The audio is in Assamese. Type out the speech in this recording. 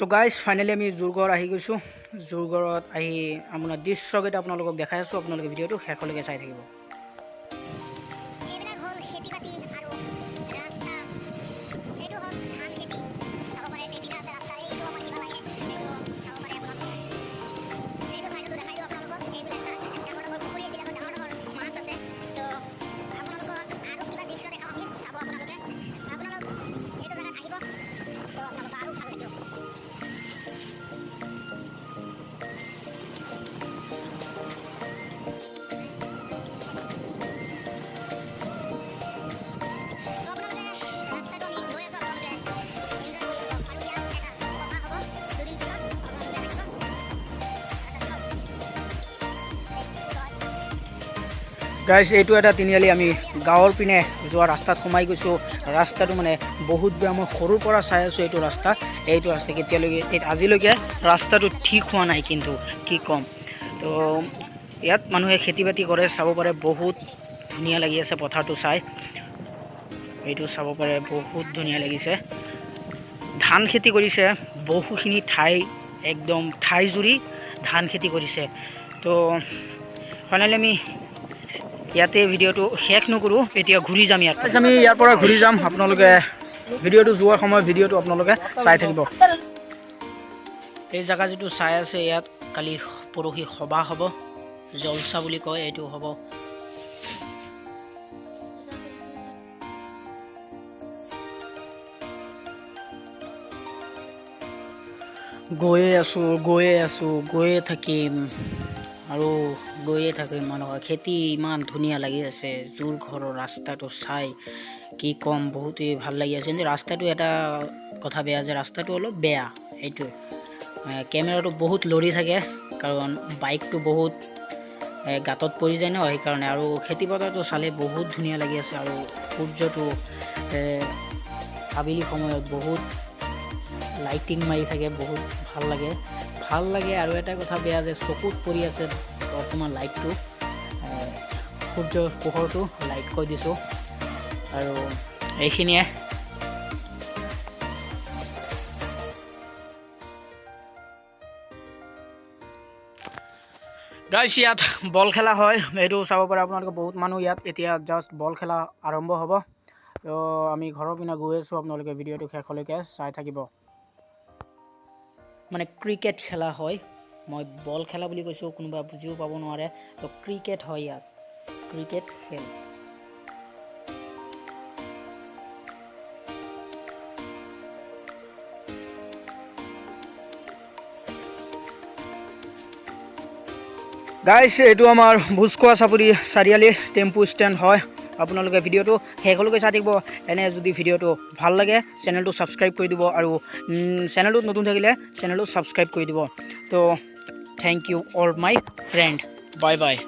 তো গাইজ, ফাইনেলি আমি জোৰগড় আহি গৈছোঁ। জোৰগড়ত আহি আপোনাৰ দৃশ্যকেইটা আপোনালোকক দেখাই আছোঁ। আপোনালোকে ভিডিঅ'টো শেষলৈকে চাই থাকিব। এইবিলাক হ'ল খেতি বাতি আৰু ৰাস্তা। এইটো হ'ল ধান খেতি, চাব পাৰে। এইপিনে আছে ৰাস্তা। এইটো আমাৰ কিবা লাগে, এইটো চাব পাৰে আপোনালোকে। এইটো চাইডতো দেখাই দিওঁ আপোনালোকক। এইবিলাক ডাঙৰ ডাঙৰ পুখুৰী, এইবিলাকত ডাঙৰ ডাঙৰ মাছ আছে। তো আপোনালোকক আৰু কিবা দৃশ্য দেখাওঁ আমি, চাব আপোনালোকে। আপোনালোক এইটো জেগাত আহিব, তো আপোনালোকৰ আৰু ভাল লাগিব। তো আপোনালোকে ৰাস্তাটো আমি গৈ আছোঁ, আপোনালোকে এনজয় কৰি থাকক। আৰু ইয়াত এটা সভা হ'ব দুদিন পিছত, আপোনালোকে আহিব। আচ্ছা, গাইজ, এইটো এটা তিনিআলি। আমি গাঁৱৰ পিনে যোৱা ৰাস্তাত সোমাই গৈছোঁ। ৰাস্তাটো মানে বহুত বেয়া। মই সৰুৰ পৰা চাই আছোঁ এইটো ৰাস্তা। এইটো ৰাস্তা কেতিয়ালৈকে আজিলৈকে ৰাস্তাটো ঠিক হোৱা নাই। কিন্তু কি ক'ম, তো ইয়াত মানুহে খেতি বাতি কৰে, চাব পাৰে। বহুত ধুনীয়া লাগি আছে পথাৰটো চাই। এইটো চাব পাৰে, বহুত ধুনীয়া লাগিছে। ধান খেতি কৰিছে বহুখিনি ঠাই, একদম ঠাই জুৰি ধান খেতি কৰিছে। তো ফাইনেলি আমি ইয়াতে ভিডিঅ'টো শেষ নকৰোঁ, এতিয়া ঘূৰি যাম ইয়াত। আমি ইয়াৰ পৰা ঘূৰি যাম। আপোনালোকে ভিডিঅ'টো যোৱাৰ সময়ত ভিডিঅ'টো আপোনালোকে চাই থাকিব। এই জেগা যিটো চাই আছে, ইয়াত কালি পৰহি সভা হ'ব। জলচা বুলি কয়, এইটো হ'ব। গৈয়ে আছোঁ, গৈয়ে আছোঁ, গৈয়ে থাকিম আৰু গৈয়ে থাকিম। মানুহৰ খেতি ইমান ধুনীয়া লাগি আছে। জোৰ ঘৰৰ ৰাস্তাটো চাই কি ক'ম, বহুতেই ভাল লাগি আছে। কিন্তু ৰাস্তাটো এটা কথা বেয়া যে ৰাস্তাটো অলপ বেয়া, সেইটোৱে। কেমেৰাটো বহুত লৰি থাকে, কাৰণ বাইকটো বহুত গাঁতত পৰি যায় ন, সেইকাৰণে। আৰু খেতি পথাৰটো চালে বহুত ধুনীয়া লাগি আছে। আৰু সূৰ্যটো আবেলি সময়ত বহুত লাইটিং মাৰি থাকে, বহুত ভাল লাগে, ভাল লাগে। আৰু এটা কথা বেয়া যে চকুত পৰি আছে বৰ্তমান লাইটটো, সূৰ্যৰ পোহৰটো, লাইট কৈ দিছোঁ। আৰু এইখিনিয়ে। গাইছ, ইয়াত বল খেলা হয়, এইটো চাব পাৰে আপোনালোকে। বহুত মানুহ ইয়াত। এতিয়া জাষ্ট বল খেলা আৰম্ভ হ'ব। তো আমি ঘৰৰ পিনে গৈ আছোঁ, আপোনালোকে ভিডিঅ'টো শেষলৈকে চাই থাকিব। মানে ক্ৰিকেট খেলা হয়। মই বল খেলা বুলি কৈছোঁ, কোনোবা বুজিও পাব নোৱাৰে। তো ক্ৰিকেট হয় ইয়াত, ক্ৰিকেট খেল। গাইছ, এইটো আমাৰ ভোজখোৱা চাপৰি চাৰিআলি টেম্পু ষ্টেণ্ড হয়। আপোনালোকে ভিডিঅ'টো শেষলৈকে চাই থাকিব। এনে যদি ভিডিঅ'টো ভাল লাগে, চেনেলটো ছাবস্ক্ৰাইব কৰি দিব আৰু চেনেলটোত নতুন থাকিলে চেনেলটো ছাবস্ক্ৰাইব কৰি দিব। তো thank you all my friend, bye bye.